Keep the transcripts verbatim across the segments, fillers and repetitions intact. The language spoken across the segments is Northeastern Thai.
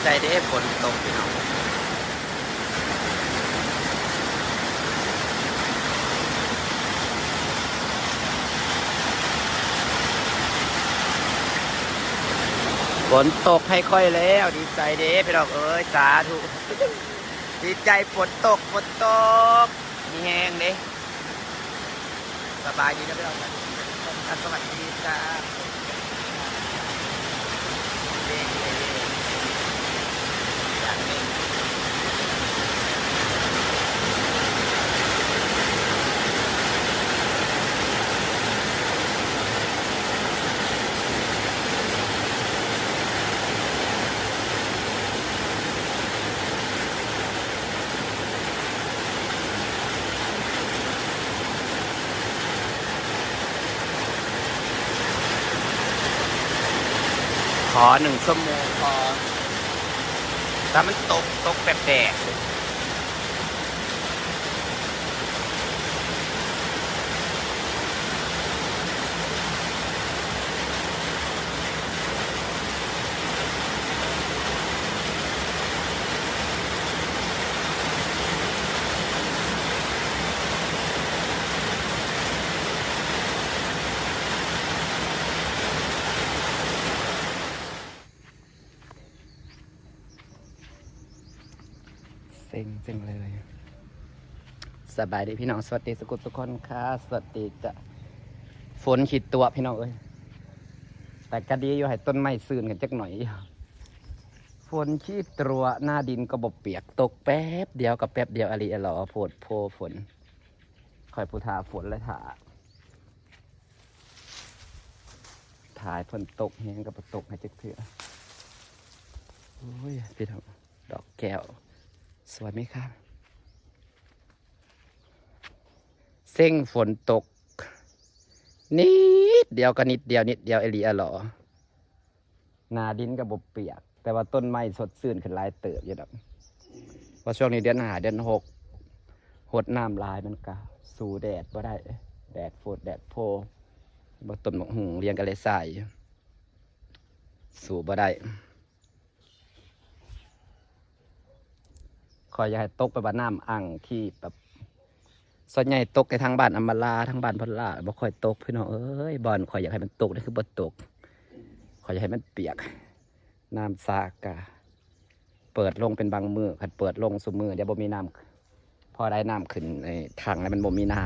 ใจเด้ฝนตกพี่น้อง ฝนตกให้ค่อยแล้ว ดีใจเด้พี่น้องเอ้ย สาธุ ดีใจฝนตก ฝนตก มีแฮงเด้ สบายดีนะพี่น้อง สวัสดีจ้า ขอหนึ่งชั่วโมงพอ แต่มันตก ตกแปลกๆ เซ็งจังเลย สบายดีพี่น้อง สวัสดีสุขุทุกคนค่ะ สวัสดีจ้ะ ฝนขีดตัวพี่น้องเอ้ย แต่ก็ดีอยู่ ให้ต้นไม้ซื่นกันจักหน่อย ฝนขีดตัว หน้าดินก็บ่เปียก ตกแป๊บเดียวกับแป๊บเดียว อะลีอะลอ โพดโพฝน คอยผู้ท่าฝนเลยท่า ถ่ายฝนตกแฮงกับตกให้จักเทื่อ โอ้ย พี่น้อง ดอกแก้ว สวยไหมคะ เซ็งฝนตก นิดเดียวก็นิดเดียว นิดเดียว อะลีอะลอ หน้าดินก็บ่เปียก แต่ว่าต้นไม้สดชื่นขึ้นหลายเติบอยู่ดอก เพราะช่วงนี้เดือนห้า เดือนหก หดน้ำหลายมันก็สู้แดดบ่ได้ แดดโพดแดดโพ บ่ต้นบักหุ่งเลี้ยงกันเลยทรายอยู่ สู้บ่ได้ ข้อยอยากให้ตกไปว่าน้ำอั่งที่แบบ ส่วนใหญ่ตกในทางบ้านอำมาลา ทางบ้านพลา บ่ค่อยตกพี่น้องเอ้ย บ้านข้อยอยากให้มันตกนี่คือบ่ตก ข้อยอยากให้มันเปียก น้ำสระกะเปิดลงเป็นบางมื้อ คันเปิดลงซุมื้อเดี๋ยวบ่มีน้ำ พอได้น้ำขึ้นในถังแล้วมันบ่มีน้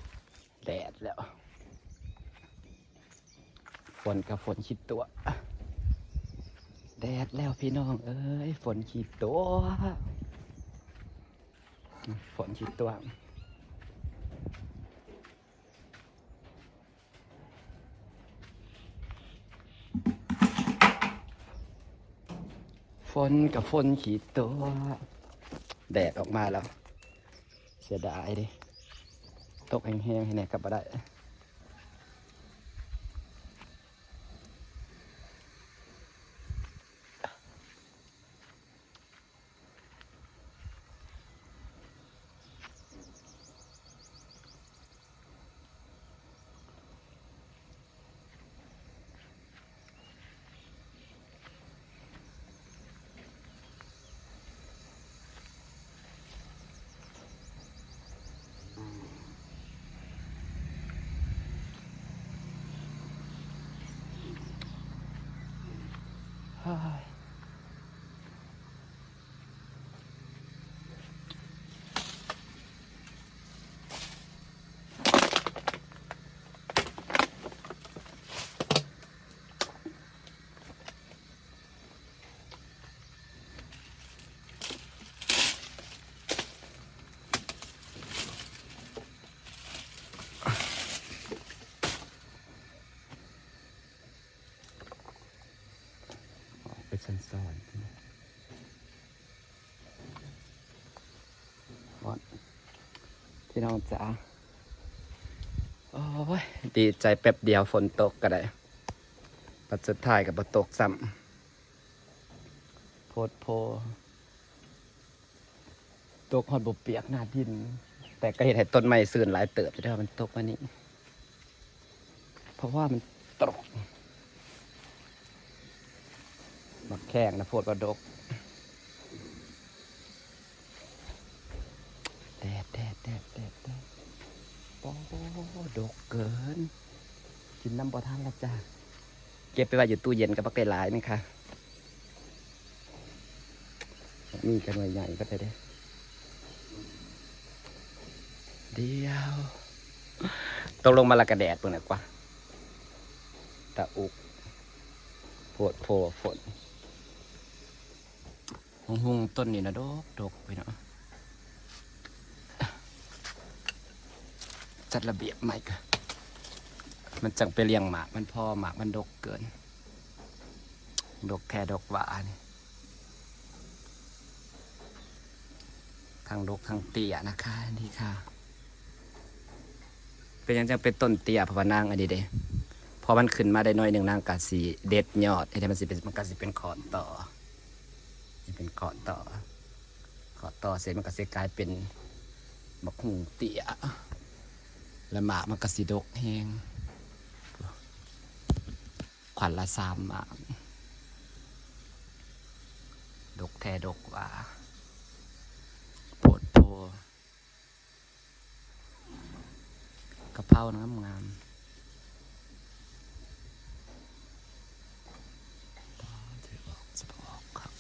ำ แดดแล้ว ฝนกับฝนขีดตัว แดดแล้วพี่น้องเอ้ย ฝนขีดตัว ฝนขีดตัว ฝนกับฝนขีดตัว แดดออกมาแล้ว เสียดายเด้ ตกแฮงๆ ให้แหน่ก็บ่ได้ เฮ้ย ออกไปซ่อนๆ พี่น้องจ๋า โอ้ย ดีใจแป๊บเดียวฝนตกก็ได้ บัดสุดท้ายก็บ่ตกซ้ำ โพดโพ ตกฮอดบ่เปียกหน้าดิน แต่ก็เฮ็ดให้ต้นไม้ซื่นหลายเติบอยู่เด้อ มันตกมานี่ เพราะว่ามันตก แข้งนะโพดก็ดก แดดแดดแดดแดดแดด โอ้ ดกเกิน กินน้ำบ่ทันละจ้า เก็บไปไว้อยู่ตู้เย็นกับบักไก่หลายนึงค่ะ มีกันหน่วยใหญ่ก็ได้เด้ เดียว ตกลงมาละกะแดดเบิ่งหน่อยกว่า ตะอุก โพดโพฝน หุงหุงต้นนี่นะดกดกไปเนาะ จัดระเบียบใหม่ก็ มันจังไปเลี้ยงหมากมันพอหมากมันดกเกิน ดกแค่ดกหว่านี่ ทั้งดกทั้งเตี้ยนะคะ นี่ค่ะ เป็นหยังจังเป็นต้นเตี้ย เพราะว่านางอันนี้เด้ พอมันขึ้นมาได้หน่อยหนึ่งนางกะสิเด็ดยอด เฮ็ดให้มันสิเป็น มันกะสิเป็นขอดต่อ สิเป็นขอดต่อ ขอดต่อเสร็จมันกะสิกลายเป็นบักฮุ่งเตี้ย และหมากมันกะสิดกแฮง ขวัญละสามหมาก ดกแท้ดกหว่า โพดโพ กะเพรานะงามๆ จะออก จะออกครับ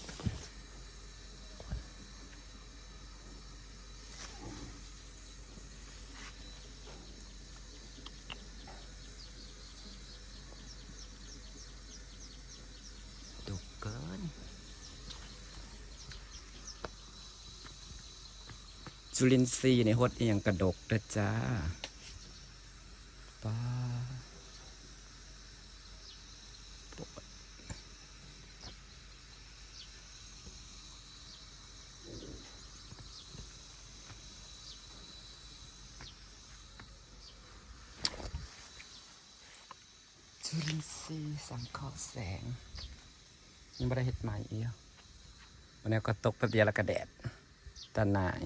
ดกเกิน จุลินทรีย์ในฮดอีหยังกะดกเด้อจ้า ป้า จุลินทรีย์สังเคราะห์แสง ยังบ่ได้เฮ็ดใหม่อีก วันนี้ก็ตกแป๊บเดียวแล้วก็แดด ตาหน่าย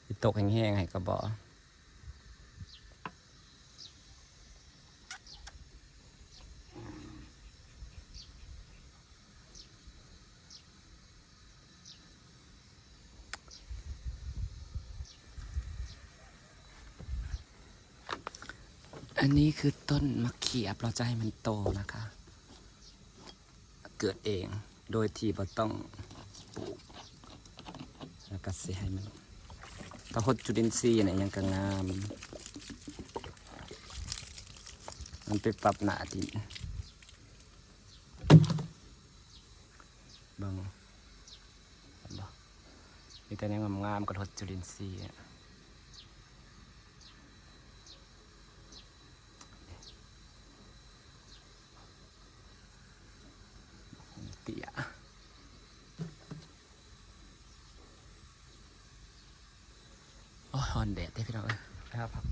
สิตกแฮงๆ ให้ก็บ่ อันนี้คือต้นมะเขียบ เราจะให้มันโตนะคะ เกิดเอง โดยที่บ่ต้องปลูก แล้วก็สิให้มัน ถ้าฮดจุลินทรีย์เนี่ยยังก็งาม มันไปปรับหน้าดิน เบิ่ง เห็นบ่ มีแต่แนวงามๆ ก็ฮดจุลินทรีย์อะ เตี้ย โอ้ย ฮ้อนแดดเด้พี่น้องเอ้ย ไปหาพัก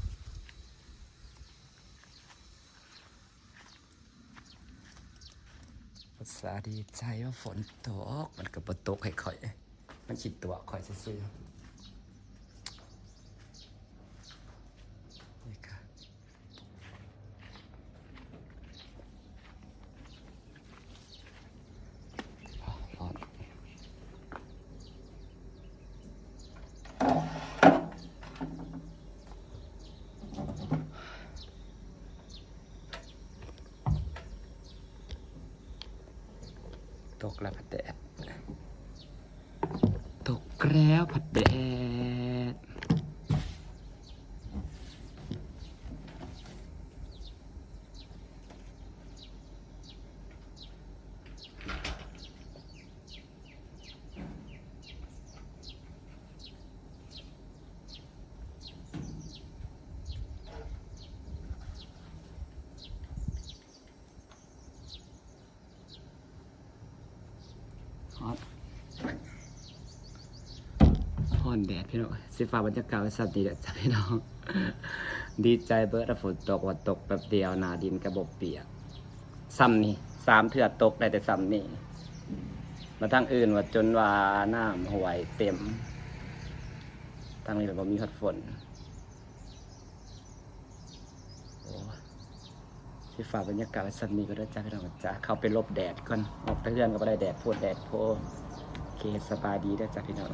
ภาษาดีใจว่าฝนตก มันก็บ่ตกให้ข่อย มันสิตัวข่อยซื่อๆ นี่ค่ะ ตกแล้วพัดแดด ตกแล้วพัดแดด ฮ้อน ฮ้อนแดดพี่น้อง สิฝากบรรยากาศไว้ส่ำนี้แหละจ้ะพี่น้อง ดีใจเบิดอะ ฝนตกว่าตกแป๊บเดียว หน้าดินก็บ่เปียก ส่ำนี้ สามเทื่อตกได้แต่ส่ำนี้ มาทางอื่นว่าจนว่าน้ำห้วยเต็ม ทางนี้ก็บ่มีฮอดฝน โอ้ สิฝากบรรยากาศไว้ส่ำนี้ก่อนเด้อจ้าพี่น้องจ้า เข้าไปหลบแดดก่อน ออกแต่เฮือนก็บ่ได้ แดดโพดแดดโพ โอเค สบายดีเด้อจ้าพี่น้อง